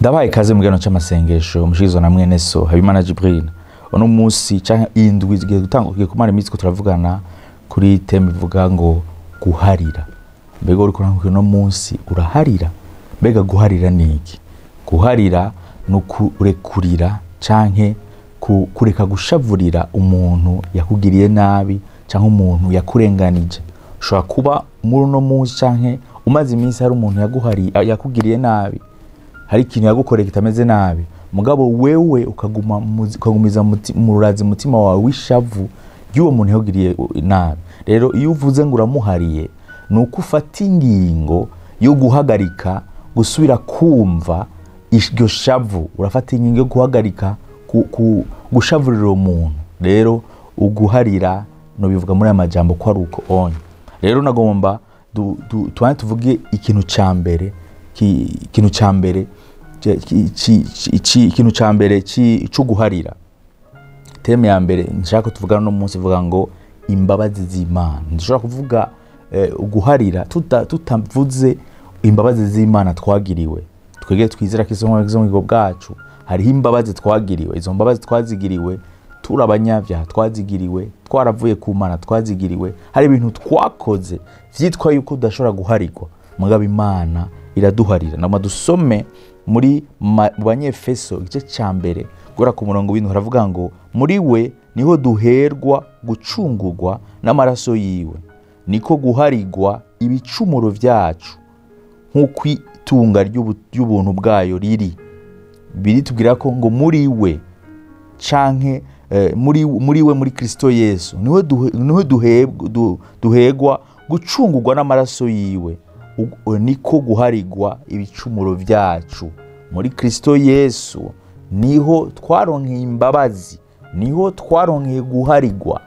Ndabaye ikaze mu kiganiro c'amasengesho mushikirizwa na mwene so Habimana Jibril. Uno munsi canke indwi zigiye gutangura tugiye kumara iminsi ko turavugana kuri theme ivuga ngo guharira. Mbega uriko urankurikira uno munsi uraharira? Mbega guharira ni iki? Guharira ni ukurekurira canke kureka gushavurira umuntu yakugiriye nabi canke umuntu yakurenganije. Ushobora kuba muri uno munsi canke umaze iminsi hari umuntu yakugiriye nabi, hari ikintu yagukoreye kitameze nabi, mugabo wewe ukagumiza mu rurazi mutima wawe w'ishavu ry'uwo muntu yakugiriye nabi. Rero iyo uvuze ngo uramuhariye, ni uko ufata ingingo yo guhagarika gusubira kumva iryo shavu. Urafata ingingo yo guhagarika gushavurira uwo muntu. Rero uguharira nobivuga muri aya majambo ko ari uko onye. Rero nagomba tubanze tuvuge ikintu ca mbere, ikintu ca mbere, ikintu ca mbere c'uguharira. Theme ya mbere nshaka ko tuvugana no munsi ivuga ngo imbabazi z'Imana. Ndushobora kuvuga uguharira tutavuze imbabazi z'Imana twagiriwe. Twege twizera ko izo mu bwacu hariho imbabazi twagiriwe. Izo mbabazi twazigiriwe turi abanyabyaha, twazigiriwe twaravuye ku Mana, twazigiriwe hari ibintu twakoze vyitwa yuko tudashobora guharigwa, mugabo Imana iraduharira. Nama dusome muri mu Banyefeso igice ca mbere guhera ku murongo w'indwi, haravuga ngo muri we niho duherwa gucungurwa n'amaraso yiwe, niko guharigwa ibicumuro vyacu nk'uko itunga ry'ubuntu bwayo riri. Biritubwira ko ngo muri we canke muri we muri Kristo Yesu niho duhegwa gucungurwa n'amaraso yiwe, niko guharigwa ibicumuro vyacu. Muri Kristo Yesu niho twaronkeye imbabazi, niho twaronkeye guharigwa.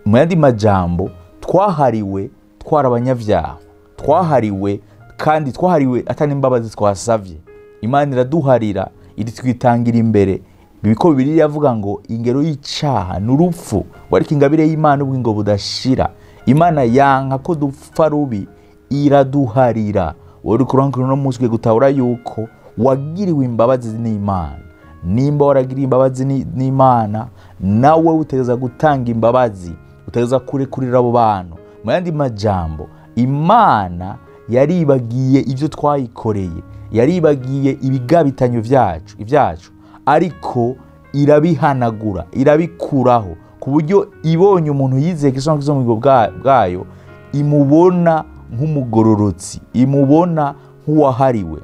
Mu yandi majambo, twahariwe twari abanyavyaha, twahariwe kandi twahariwe atari imbabazi twasavye. Imana iraduharira, iritwitangira imbere. Biko Bibiliya yavuga ngo ingero y'icaha n'urupfu, ariko ingabire y'Imana ubugingo budashira. Imana yanka ko dupfa rubi, iraduharira. Wowe uriko urankurikira uno munsi ugiye gutahura yuko wagiriwe imbabazi n'Imana. Nimba waragiriwe imbabazi n'Imana, nawe utegereza gutanga imbabazi, utegereza kurekurira abo bantu. Mu yandi majambo, Imana yaribagiye ivyo twayikoreye, yaribagiye ibigabitanyo ivyacu, ariko irabihanagura, irabikuraho, ku buryo ibonye umuntu yizeye Kristo mu bwayo, imubona nk'umugororotsi, imubona nk'uwahariwe.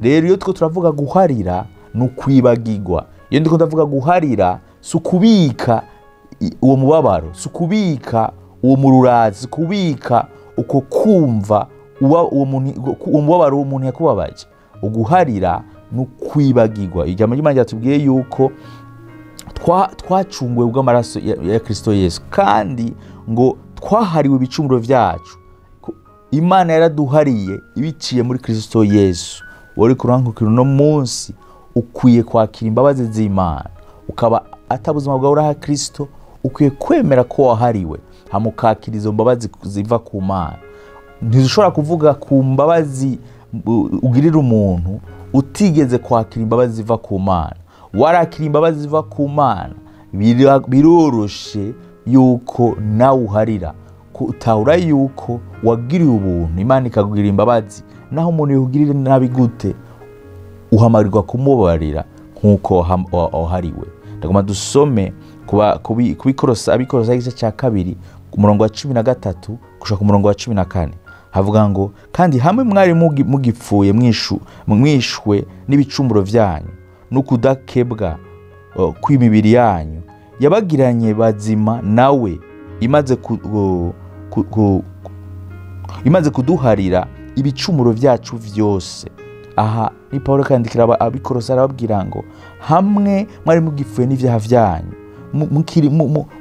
Rero iyo turiko turavuga guharira ni ukwibagirwa. Iyo ndiko ndavuga guharira si ukubika uwo mubabaro, si ukubika uwo mururazi, si ukubika uko kumva uwo mubabaro w'umuntu yakubabaje. Uguharira ni ukwibagirwa. Ijambo ry'Imana ryatubwiye yuko twacunguwe bw'amaraso ya Kristo Yesu, kandi ngo twahariwe ibicumuro vyacu. Imana yaraduhariye ibiciye muri Kristo Yesu. Wowe uriko urankurikira uno munsi ukwiye kwakira imbabazi z'Imana, ukaba atabuzima bwawe uraha Kristo, ukwiye kwemera ko wahariwe, hama ukakira izo mbabazi ziva ku Mana. Ntidushobora kuvuga ku mbabazi ugirira umuntu utigeze kwakira imbabazi ziva ku Mana. Warakira imbabazi ziva ku Mana, biroroshe yuko nawe uharira, utahura yuko wagiriwe ubuntu, Imana ikakugirira imbabazi. Naho umuntu yakugirira nabi gute, uhamagarirwa kumubabarira nk'uko wahariwe. Ndagomba dusome Abikorosa igice cya kabiri ku murongo wa 13 gushika ku murongo wa 14. Havuga ngo kandi hamwe mwari mugipfuye mwishwe n'ibicumuro vyanyu n'ukudakebwa kw'imibiri yanyu, yabagiranye bazima nawe imaze kuduharira ibicumuro vyacu vyose. Aha ni Paulo kandikira Abikorosa arababwira ngo hamwe mwari mugipfuye n'ivyaha vyanyu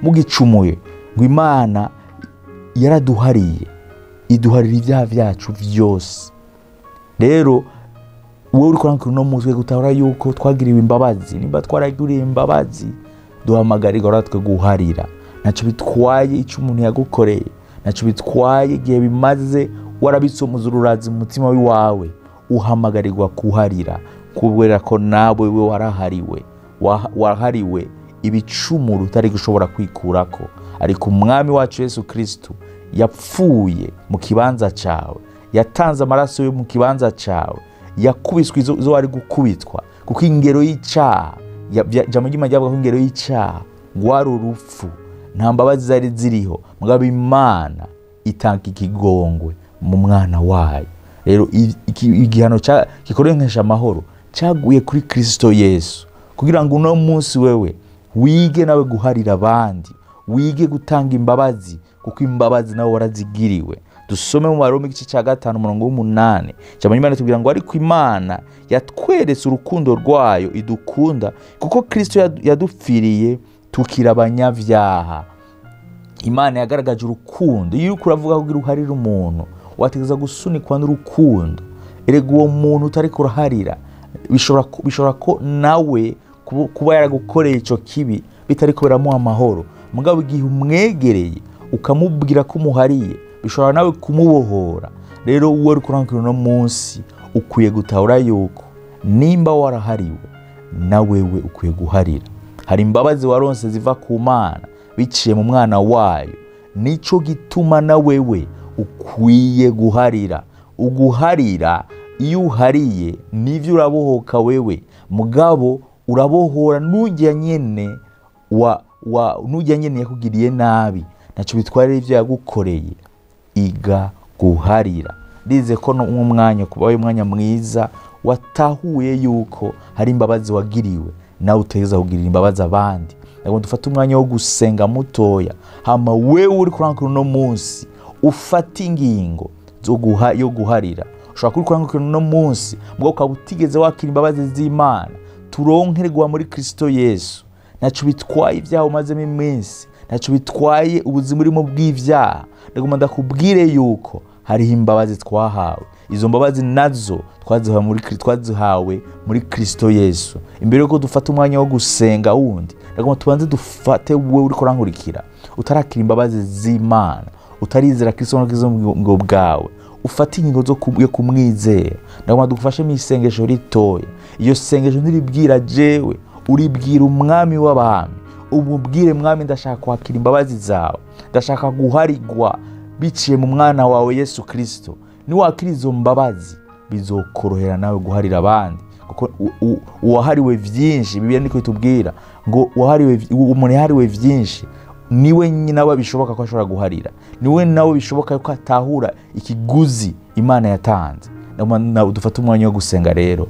mugicumuye, ngo Imana yaraduhariye, iduharira ibyaha vyacu vyose. Rero wowe uriko urankurikira uno munsi ugiye gutahura yuko twagiriwe imbabazi. Nimba twaragiriwe imbabazi, duhamagarirwa natwe guharira. Ntaco bitwaye ico umuntu yagukoreye, ntaco bitwaye igihe bimaze warabitse umuzururazi mu mutima wawe, uhamagarirwa kuharira. Kubera ko nawe we warahariwe, warahariwe ibicumuro utari gushobora kwikurako, ariko umwami wacu Yesu Kristo yapfuye mu kibanza cyawe, yatanze amaraso yo mu kibanza cyawe, yakubiswe izo wari gukubitwa, kuko ingero y'icyaha, jambo ry'Imana ryavuga ko ingero y'icyaha rwari urupfu, nta mbabazi zari ziriho, mugabo Imana itanga ikigongwe mu mwana wayo. Rero igihano kikorenkesha amahoro cyaguye kuri Kristo Yesu, kugira ngo uno munsi wewe wige nawe guharira abandi, wige gutanga imbabazi, kuko imbabazi nawe warazigiriwe. Dusome mu Baroma igice cya 5 umurongo w'8. Jambo ry'Imana tubwira ngo ariko Imana yatweretse urukundo rwayo idukunda, kuko Kristo yadupfiriye tukiri abanyabyaha. Imana yagaragaje urukundo. Iyo uriko uravuga kugira uharire umuntu, wategeza gusunikwa n'urukundo. Erega uwo muntu utariko uraharira, bishobora ko nawe kuba yaragukoreye ico kibi bitariko biramuha amahoro. Mugabo igihe umwegereye ukamubwira ko umuhariye, bishobora nawe kumubohora. Rero uwo uri kurangira uno munsi ukwiye gutahura yuko nimba warahariwe na wewe ukwiye guharira. Hari imbabazi waronse ziva ku Mana biciye mu mwana wayo, nico gituma na wewe ukwiye guharira. Uguharira, iyo uhariye nivyo urabohoka wewe, mugabo urabohora nujya nyene wa nujya nyene yakugiriye nabi, naco bitwarira ivyo yagukoreye. Iga guharira. Ndize ko n'umwanya kuba uyu mwanya mwiza watahuye yuko hari imbabazi wagiriwe, nawe utegeza kugirira imbabazi abandi. Ndagomba dufate umwanya wo gusenga mutoya, hama wewe uri kurangira uno munsi ufate ingingo yo guharira. Ushobora kuri kurangira uno munsi mugabo ukaba utigeze wakira imbabazi z'Imana turonkerwa muri Kristo Yesu. Naco bitwaye ibyaha umazemo iminsi, naco bitwaye ubuzima urimo bw'ibyaha. Ndagomba ndakubwire yuko hariho imbabazi twahawe. Izo mbabazi nazo twazihawe muri Kristo Yesu. Imbere yuko dufata umwanya wo gusenga wundi, ndagomba tubanze dufate wewe uri kurankurikira utarakira imbabazi z'Imana, utarizera Kristo ngo bwawe, ufate ingingo yo kumwizera. Ndagomba dufashe mu isengesho ritoya. Iyo sengesho ntiribwira jewe, uribwira umwami w'abami. Umubwire mwami, ndashaka kwakira imbabazi zawe, ndashaka guharigwa biciye mu mwana wawe Yesu Kristo. Niwakira izo mbabazi bizokorohera nawe guharira abandi, kuko uwahariwe vyinshi, Bibiliya niko itubwira ngo umuntu yahariwe vyinshi niwe nawe bishoboka ko ashobora guharira, niwe nawe bishoboka ko atahura ikiguzi Imana yatanze. Dufate umwanya wo gusenga. Rero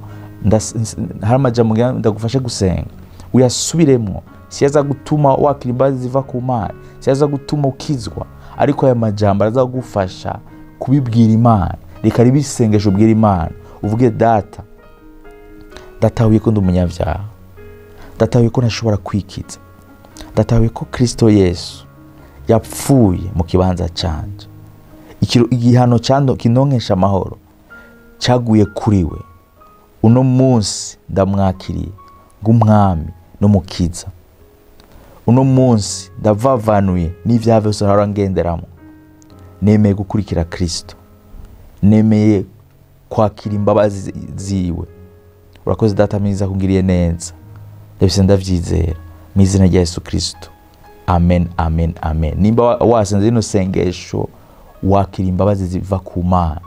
hari amajambo ndagufashe gusenga, uyasubiremo. Siyaza gutuma wakira imbabazi ziva ku Mana, siyaza gutuma ukizwa, ariko aya majambo arazagufasha kubibwira Imana. Reka ribisengesho ubwira Imana, uvuge data, ndatahuye ko ndi umunyabyaha, ndatahuye ko ntashobora kwikiza, ndatahuye ko Kristo Yesu yapfuye mu kibanza canje, igihano kinonkesha amahoro cyaguye kuri we. Uno munsi ndamwakiriye ng'umwami n'umukiza. Uno munsi ndavavanuye n'ivyaha vyose nahora ngenderamo. Nemeye gukurikira Kristo, nemeye kwakira imbabazi ziwe. Urakoze data mwiza kungiriye neza, ndabise ndavyizera mu izina rya Yesu Kristo. Amen, amen, amen. Nimba wasenze rino sengesho, wakiriye imbabazi ziva ku Mana,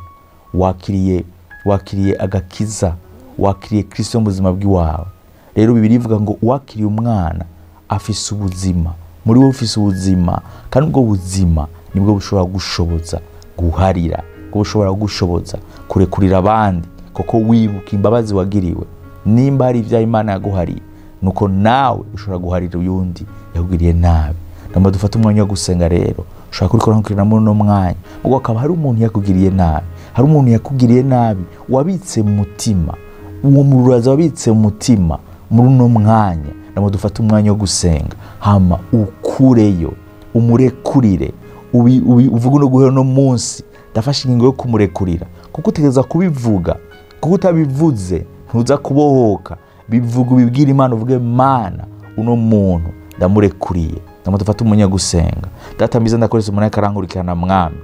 wakiriye agakiza, wakiriye Kristo mu buzima bw'iwawe. Rero Bibiliya ivuga ngo uwakiriye umwana afise ubuzima, muri wowe ufise ubuzima, kandi ubwo buzima nibwo bushobora gushoboza guharira, bwo bushobora gushoboza kurekurira abandi, kuko wibuka imbabazi wagiriwe. Nimba hari ibya Imana yaguhariye, nuko nawe ushobora guharira uyundi yakugiriye nabi. Ndamba dufate umwanya wo gusenga. Rero ushobora kurikora muri uno mwanya, ubwo akaba hari umuntu yakugiriye nabi, hari umuntu yakugiriye nabi wabitse mu mutima, uwo muraza wabitse mu mutima muri uno mwanya. Ndamba dufate umwanya wo gusenga, hama ukureyo, umurekurire, uvuge no guhera no munsi ndafashe ingingo yo kumurekurira, kuko utegereza kubivuga, kuko utabivuze ntuza kubohoka. Bivuga, ubibwira Imana, uvuge Mana uno muntu ndamurekuriye. Ndamba dufate umwanya wo gusenga. Data mwiza, ndakoresha umuntu akarankurikirana mwami.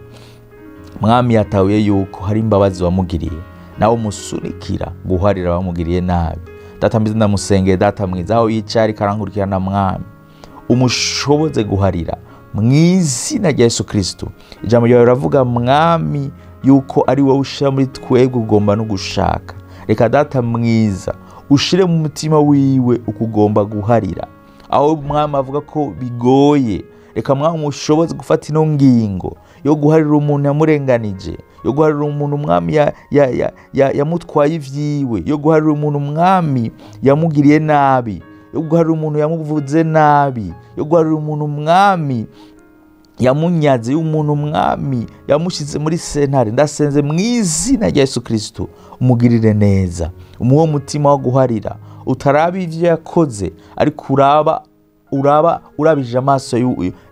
Mwami yatahuye yuko hari imbabazi wamugiriye, Nawe umusunikira guharira abamugiriye nabi. Data mwiza, ndamusengeye Data mwiza, aho yicaye ariko arankurikirana Mwami, umushoboze guharira mu izina rya Yesu Kristo. Ijambo ryawe riravuga Mwami yuko ari wowe ushira muri twebwe ugomba no gushaka. Reka Data mwiza ushire mu mutima wiwe ukugomba guharira. Aho Mwami avuga ko bigoye, reka Mwami umushoboze gufata ino ngingo yo guharira umuntu yamurenganije, yo guharira umuntu Mwami yamutwaye ivyiwe, yo guharira umuntu Mwami yamugiriye nabi, yo guharira umuntu yamuvuze nabi, yo guharira umuntu Mwami yamunyaze, umuntu Mwami yamushize muri sentare. Ndasenze mu izina rya Yesu Kristo, umugirire neza, umuhe umutima wo guharira, utaraba ivyo yakoze, ariko uraba urabije amaso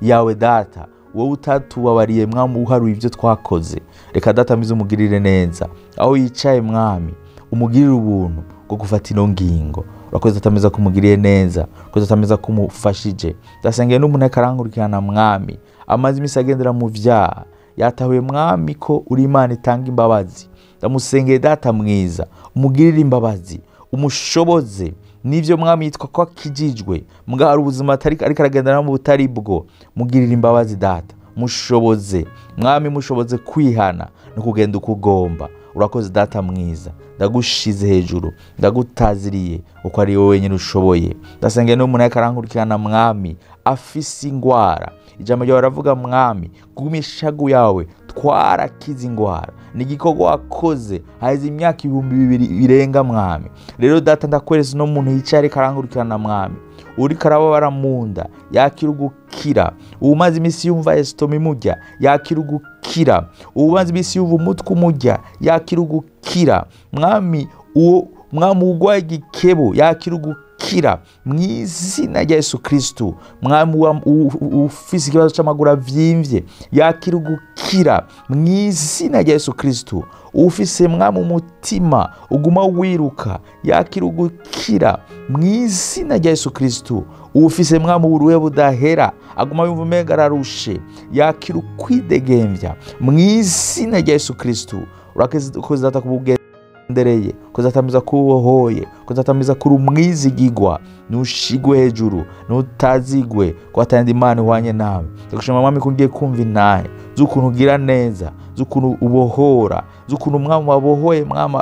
yawe Data, wowe utatubabariye Mwami uharuye ivyo twakoze. Reka Data mwiza umugirire neza aho yicaye Mwami, umugirire ubuntu bwo gufata ino ngingo. Urakoze Data mwiza kumugiriye neza, urakoze Data mwiza kumufashije. Ndasengeye n'umuntu ariko arankurikirana Mwami, amaze imisi agendera mu vyaha, yatahuye Mwami ko uri Imana itanga imbabazi. Ndamusengeye Data mwiza, umugirire imbabazi, umushoboze n'ivyo Mwami yitwa ko akijijwe, muga hari ubuzima ariko aragendera mu butari bwo. Mugirire imbabazi Data, mushoboze Mwami, mushoboze kwihana no kugenda uko ugomba. Urakoze Data mwiza, ndagushize hejuru, ndagutaziriye uko ari wowe wenyine ushoboye. Ndasengeye n'umuntu ariko arankurikirana Mwami, afise ingwara. Ijambo ryawe riravuga Mwami, kumishagu yawe twarakize ingwara. Ni igikorwa wakoze haheze imyaka 2000 birenga Mwami. Rero Data ndakweresa uno muntu yicaye ariko arankurikirana Mwami, uriko arababara mu nda yakira ugukira, uwumaze imisi yumva esitoma imurya yakira ugukira, uwumaze imisi yumva umutwe umurya yakira ugukira Mwami, uwo Mwami ugwaye igikebo yakira ugukira mu izina rya Yesu Kristo. Mwami ufise ikibazo c'amaguru avyimvye yakira ugukira mu izina rya Yesu Kristo. Ufise Mwami umutima uguma wiruka yakira ugukira mu izina rya Yesu Kristo. Ufise Mwami uburuhe budahera aguma yumva umenga ararushe yakira ukwidegemvya mu izina rya Yesu Kristo. Urakoze Data kubugendereye, kuzatamiza kubohoye, kuzatamiza kuri umwizigigwa, nushigwe hejuru, nutazigwe ko atandi Imana ihwanye nawe. Ndagushima Mwami ko ngiye kumva intahe z'ukuntu ugira neza, z'ukuntu ubohora, z'ukuntu Mwami wabohoye Mwami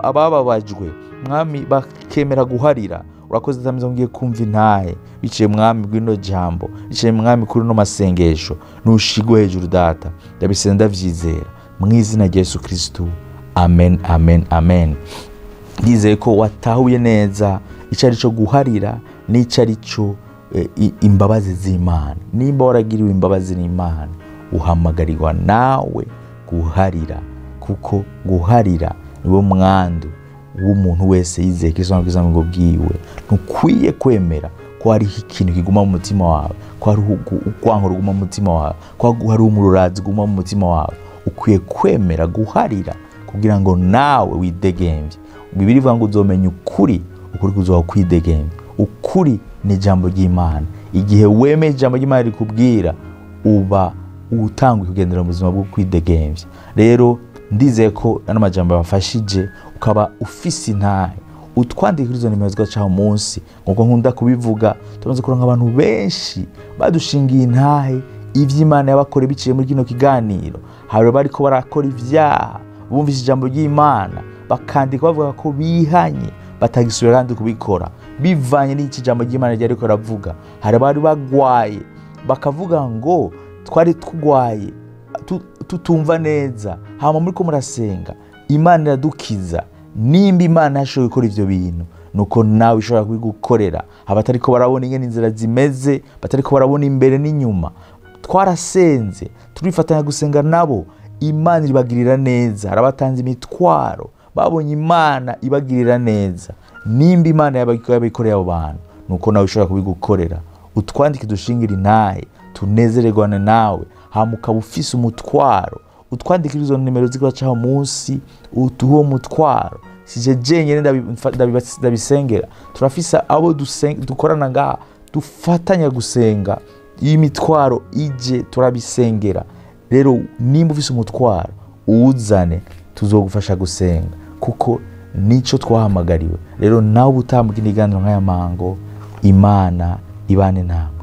abababajwe Mwami bakemera guharira. Urakoze Data mwiza ngiye kumva intahe biciye Mwami bw'ino jambo, biciye Mwami kuri no masengesho, nushigwe hejuru Data. Ndabisenga ndavyizera mu izina rya Yesu Kristo. Amen, amen, amen. Ndizeye ko watahuye neza icyo ari cyo guharira n'icyo ari cyo imbabazi z'Imana. Nimba waragiriwe imbabazi n'Imana, uhamagarirwa nawe guharira, kuko guharira niwo mwandu w'umuntu wese yizeye Kristo n'ubwiza bwiwe. Ntukwiye kwemera ko hariho ikintu kiguma mu mutima wawe, ko hariho urwango ruguma mu mutima wawe, ko hariho umururazi uguma mu mutima wawe. Ukwiye kwemera guharira kugira ngo nawe widegemvye. Bibiliya ivuga ngo uzomenya ukuri, ukuri kuzoha kwidegemvya. Ukuri ni ijambo ry'Imana. Igihe wemeye ijambo ry'Imana rikubwira, uba utanguye kugendera mu buzima bwo kwidegemvya. Rero ndizeye ko ano majambo yabafashije, ukaba ufise intahe. Utwandike kuri izo nimero zigacaho munsi, nkuko nkunda kubivuga, tumaze kuronka abantu benshi badushingiye intahe ivy'Imana yabakoreye biciye muri kino kiganiro. Hari bariko barakora ivyaha, bumvise ijambo ry'Imana bakandika bavuga ko bihanye, batagisubira kandi kubikora bivanye n'iki jambo ry'Imana ryari riko ravuga. Hari abari bagwaye bakavuga ngo twari tugwaye tutumva neza, hama muriko murasenga Imana iradukiza. Nimba Imana yashoboye gukora ivyo bintu, nuko nawe ishobora kubigukorera. Abatariko barabona ingene inzira zimeze, batariko barabona imbere n'inyuma, twarasenze turifatanya gusenga nabo, Imana ibagirira neza. Arabatanze imitwaro, babonye Imana ibagirira neza. Nimba Imana yabikoreye abo bantu, nuko nawe ushobora kubigukorera. Utwandike dushingira intahe, tunezererwane nawe, hama ukaba ufise umutwaro. Utwandike izo nimero zikacaho munsi, utuhe umutwaro. Sije jenyene ndabisengera, turafisa abo dukorana ngaha, dufatanya gusenga. Iyi mitwaro ije turabisengera. Rero nimba ufise umutwaro uwuzane, Tuzogufasha gusenga kuko nico twahamagariwe. Rero nawe utambuka ibiganiro nk'aya mango, Imana ibane nawe.